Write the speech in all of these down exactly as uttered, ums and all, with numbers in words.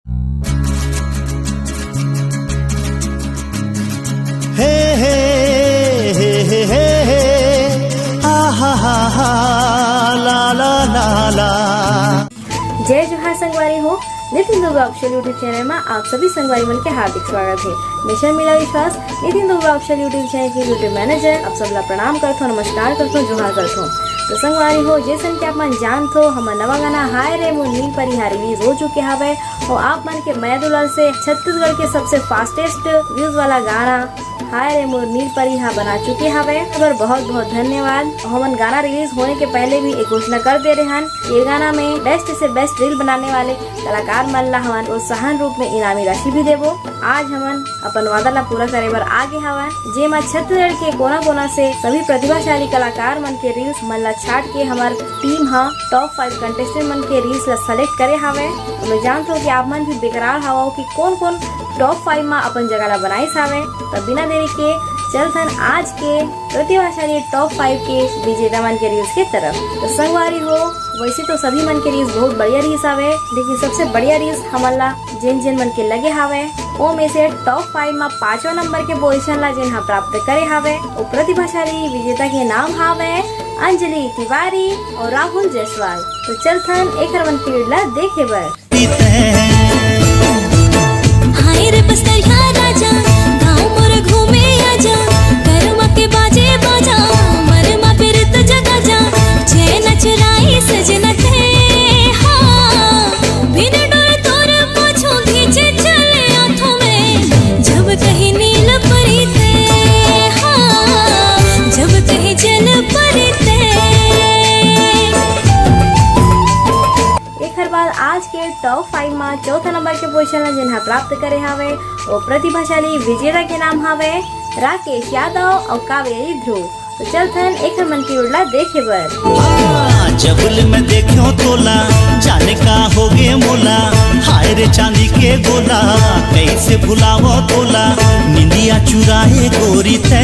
हे, हे, हे, हे, हे, हे। आ, हा, हा, हा। ला, ला, ला, ला। जय जोहार संगवारी हो, Nitin Dubey official YouTube channel में आप सभी संगवारी मन के हार्दिक स्वागत है। मैं शर्मिला विश्वास, Nitin Dubey official YouTube channel के YouTube मैनेजर, आप सब ला प्रणाम करथो, नमस्कार करथो, जोहार करथो। तो संगवारी हो, जैसन कि आप मन जानथो, हमर नवा गाना हाय रे मोर नील परी हा रिलीज हो चुके हावय। और आप मन के मया दुलार से छत्तीसगढ़ के सबसे फास्टेस्ट व्यूज वाला गाना हाय रे मोर नील परी हा बना चुके हावय। अगर बहुत बहुत धन्यवाद। और हमन गाना रिलीज होने के पहले भी एक घोषणा कर दे रहे हन, ये गाना में बेस्ट से बेस्ट रील बनाने वाले कलाकार मन ला हमन प्रोत्साहन रूप में इनामी राशि भी देबो। आज हमन अपन वादा ला पूरा करे बर आगे हवन, जेमा छत्तीसगढ़ के कोना-कोना से सभी प्रतिभाशाली कलाकार मन के रील्स मन ला छाट के हमर टीम ह टॉप फाइव कंटेस्टेंट मन के रील्स ला सेलेक्ट करे हावय। तो मैं जानत हूँ कि आप मन भी बेकरार हवव कि कौन-कौन टॉप फाइव मा अपन जगह ला बनाइस हावय। तो बिना देरी के चलथन आज के प्रतिभाशाली टॉप फाइव के विजेता मन के रील्स के तरफ। तो संगवारी हो, वैसे तो सभी मन के रील्स बहुत बढ़िया रील्स हावय, लेकिन सबसे बढ़िया रील्स हमन ला जेन जेन मन के लगे हावय, ओ में से टॉप फाइव मा पांचवा नंबर के पोजीशन ला जेन हा प्राप्त करे हावय, ओ प्रतिभाशाली विजेता के नाम हावय अंजलि तिवारी और राहुल जायसवाल। तो चलथन एखर मन के वीडियो ला देखे बर। हाय रे बस्तरिया राजा, गाँव मोर घूमे आजा, करमा के बाजे बाजा, मरमा पिरत जगा जा, चैन चुराई सजना ते, हाँ। बिन डर तोर पाछू घींचे चले आथो मैं, जब कहीं नील परी ते, हाँ, जब कहीं जल परी ते। एखर बाद आज के टॉप फाइव मा चौथा नंबर के पोजीशन ला जेन हा प्राप्त करे हावय, ओ प्रतिभाशाली विजेता के नाम हावय राकेश यादव और कावेरी ध्रुव। तो चलथन एखर मन के वीडियो ला देखे बर। हाँ, जबल मैं देख्यो तोला, जाने का होगे मोला, हाय रे चांदी के गोला, कैसे भुलावो तोला, निंदिया चुराए गोरी ते।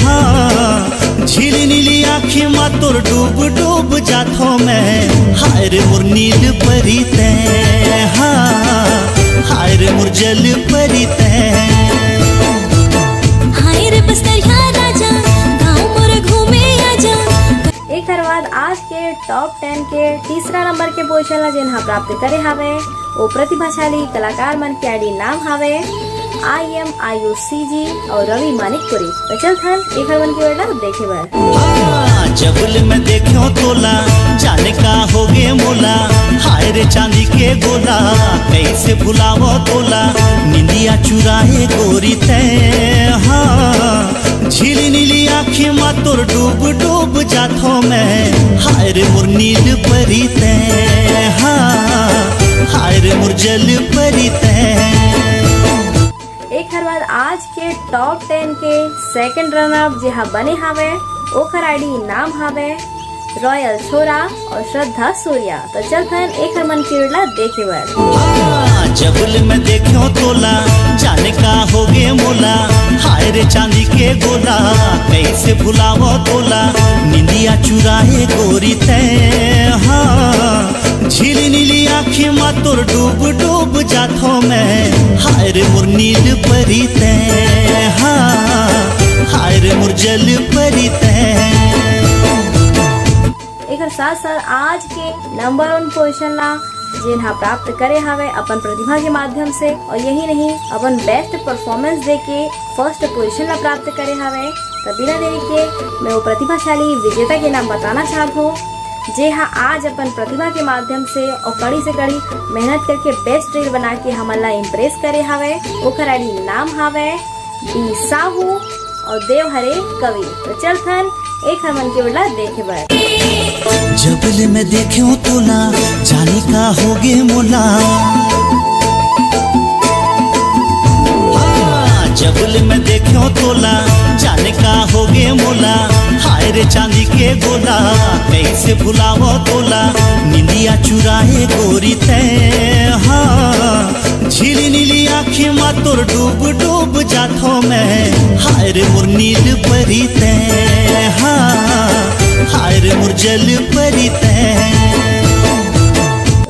हाँ, झिली नीली आँखी मा तोर डूब डूब जाथो मैं, हाय रे मोर नील परी ते, हाँ, हाय रे मोर जल परी ते। हाय रे बस्तरिया राजा, गाँव मोर घूमे आजा। एकर बाद आज के टॉप टेन के तीसरा नंबर के पोजीशन ला जेन हा प्राप्त करे हावय, वो प्रतिभाशाली कलाकार मन के आईडी नाम हावय आई एम आयुष सीजी और रवि मानिकपुरी। तो चलथन एकर मन के वीडियो देखे बर। हाँ, जबल मैं देख्यो तोला, जाने का होगे मोला, हाय रे चांदी के गोला, कैसे भुलावो तोला, निंदिया चुराए गोरी ते। हाँ, झिली नीली आँखी मा तोर डूब डूब जाथो मैं, हाय रे मोर नील परी ते, हाँ, हाय रे मोर जल परी ते। एकर बाद आज के टॉप टेन के सेकंड रनर अप जेहा बने हावय, ओकर आईडी नाम हावय रॉयल छोरा और श्रद्धा सूर्या। तो चलथन एकर मन के वीडियो ला देखे बर। हाँ, जबल मैं देख्यो तोला, जाने का होगे मोला, हाय रे चांदी के गोला, कैसे भुलावो तोला, निंदिया चुराए गोरी ते। हाँ, झिली नीली आँखी मा तोर डूब डूब जाथो मैं, हाय रे मोर नील परी ते, हाँ, हाय रे मोर जल परी ते। एकर साथ साथ आज के नंबर वन पोजीशन ला जेन हा प्राप्त करे हावय अपन प्रतिभा के माध्यम से, और यही नहीं, अपन बेस्ट परफॉर्मेंस दे के फर्स्ट पोजीशन ला प्राप्त करे हावय। त बिना देरी के मैं वो प्रतिभाशाली विजेता के नाम बताना चाहत हूँ, जे हा आज अपन प्रतिभा के माध्यम से और कड़ी से कड़ी मेहनत करके बेस्ट रील बना के हमन ला इम्प्रेस करे हावय। ओकर आईडी नाम हावय डी साहू और देव हरे कवि। तो चलथन एखर मन के वीडियो ला देखे बर। जबल मैं देख्यो तोला, जाने का होगे मोला। हाँ, जबल मैं देख्यो तोला, जाने का होगे मोला, हाय रे चांदी के गोला, कैसे भुलावो तोला, निंदिया चुराए गोरी ते। हाँ, झिली नीली आँखी मा तोर डूब डूब जाथो मैं, हाय रे मोर नील परी ते, हाँ, हाय रे मोर जल परी ते।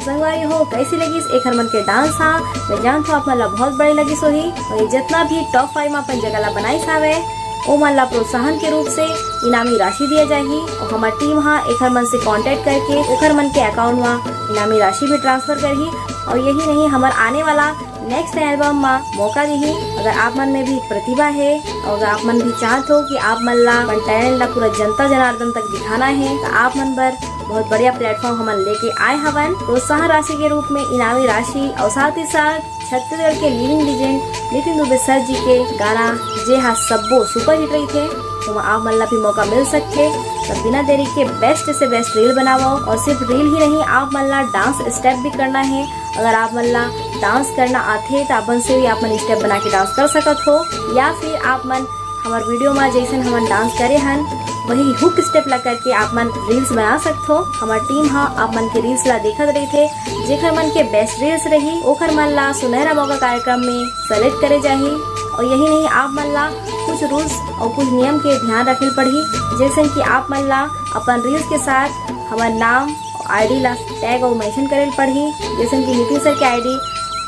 संगवारी हो, कैसे लगी एखर मन के डांस हा, मैं जानत हूँ आप मन ला बहुत बड़े लगिस होही। और ये जितना भी टॉप फाइव में अपन जगह ला बनाइस हावय, ओ मन ला प्रोत्साहन के रूप से इनामी राशि दिया जाही। और हमार टीम हा एखर मन से कॉन्टैक्ट करके ओखर मन के अकाउंट में इनामी राशि भी ट्रांसफर करही। और यही नहीं, हमार आने वाला नेक्स्ट एल्बम में मौका दिही। अगर आप मन में भी प्रतिभा है और अगर आप मन भी चाहत हो कि आप मन ला अपन टैलेंट ला पूरा जनता जनार्दन तक दिखाना है, तो आप मन बर बहुत बढ़िया प्लेटफॉर्म हमन लेके आए हवन। प्रोत्साहन राशि के रूप में इनामी राशि और साथ ही साथ छत्तीसगढ़ के living legend Nitin Dubey sir ji के गाना, जे हा सब्बो सुपरहिट रहिथे, ओमा आप मन ला भी मौका मिल सकथे। तो बिना देरी के बेस्ट से बेस्ट रील बनावव और सिर्फ रील ही नहीं, आप मन ला डांस स्टेप भी करना है। अगर आप मन ला डांस करना आथे, तो अपन से भी आप मन स्टेप बना के डांस कर सकत हो, या फिर आप मन हमार वीडियो में जैसन हमन डांस करे हन, वही हुक स्टेप ला करके आप मन रील्स बना सकत हो। हमार टीम हा आप मन के रील्स ला देखत रहिथे। जेखर मन के बेस्ट रील्स रही, ओखर मन ला सुनहरा मौका कार्यक्रम में सेलेक्ट करे जाही। और यही नहीं, आप मन ला कुछ रूल्स और कुछ नियम के ध्यान रखे पड़ही, जैसन कि आप मन ला अपन रील्स के साथ हमार नाम, आईडी ला टैग और मेंशन करे पड़ही, जैसन कि नितिन सर के आईडी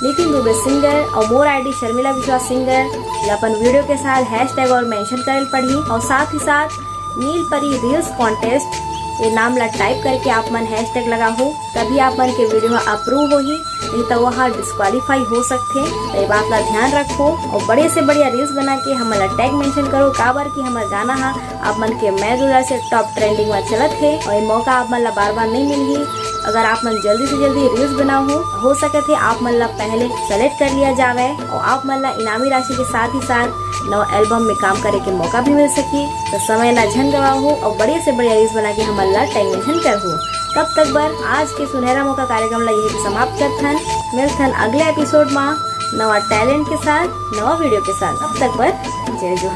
नितिन दुबे सिंगर और मोर आईडी शर्मिला विश्वास सिंगर ला अपन वीडियो के साथ हैशटैग और मेंशन करे पड़ही। और साथ ही साथ नील परी रील्स कॉन्टेस्ट ये नाम ला टाइप करके आप मन हैशटैग लगाहू, तभी आप मन के वीडियो अप्रूव होही, नहीं तो वह डिस्क्वालीफाई हो सकथे। तो ये बात ला ध्यान रखो और बढ़िया से बढ़िया रील्स बना के हमन ला टैग मेंशन करो, काबर कि हमर गाना हा आप मन के मैं दुलार से टॉप ट्रेंडिंग में चलत हे और ये मौका आप मन ला बार बार नहीं मिलही। अगर आप मन जल्दी से जल्दी रील्स बनाहू, हो सकत हे आप मन ला पहले सेलेक्ट कर लिया जावे और आप मन ला इनामी राशि के साथ ही साथ नवा एल्बम में काम करे के मौका भी मिल सकी। तो समय ला झन गवाहू और बढ़िया से बढ़िया रील्स बना के हमन ला टैग मेंशन करहू। तब तक बर आज के सुनहरा मौका कार्यक्रम ला यही पे समाप्त करथन। मिलथन अगले एपिसोड में नवा टैलेंट के साथ, नवा वीडियो के साथ। तब तक बर जय जोहार।